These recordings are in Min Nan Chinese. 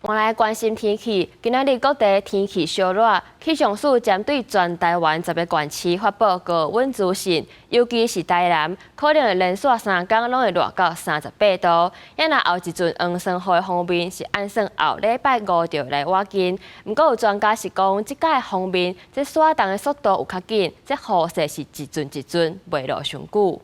我來關心天氣，今仔日各地天氣燒熱，氣象署針對全台灣10個縣市發布高溫資訊，尤其是台南，可能會連續3工攏會熱到38度。也若後一陣黃酸雨的鋒面是按算後禮拜五就來倚近，毋過有專家是講，這擺鋒面這徙動的速度有較緊，這雨勢是一陣一陣，袂落傷久。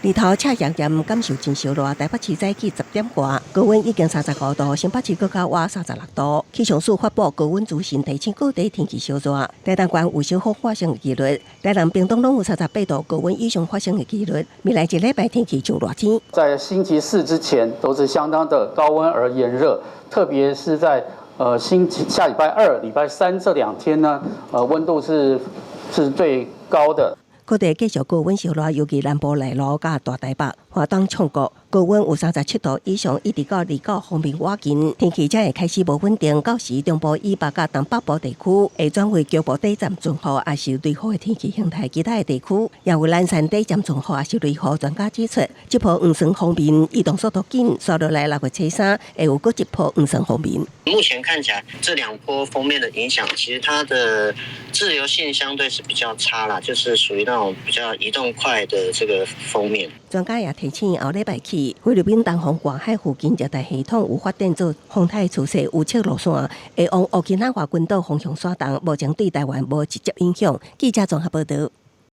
日頭赤炎炎，感受真燒熱。台北市早起10點外，高溫已經35度，新北市閣較倚36度。氣象署發布高溫資訊，提醒各地天氣燒熱。台東縣有小風發生的幾率，台南、屏東攏有38度高溫以上發生的幾率。未來一禮拜天氣上熱天。在星期四之前都是相當的高溫而炎熱，特別是在星期下禮拜二、禮拜三這2天呢，溫度是最高的。各地繼續高溫燒熱，尤其南部內陸佮大台北、花東創國高溫有37度以上，一直到29鋒面倚近，天氣才會開始無穩定。到時中部以北佮東北部地區會轉為局部短暫陣雨，抑是雷雨的天氣形態。其他的地區也有懶散短暫陣雨，抑是雷雨。專家指出，這波黃酸鋒面移動速度緊，紲落來6月初3會有閣一波黃酸鋒面。目前看起來，這兩波鋒面的影響，其實它的滯留性相對是比較差啦，就是屬於那種比較移動快的這個鋒面。專家也提醒，後禮拜起，菲律賓東方外海附近熱帶系統有發展做風颱趨勢，預測路線會往沖繩群島方向徙動，目前對台灣無直接影響。記者綜合報道。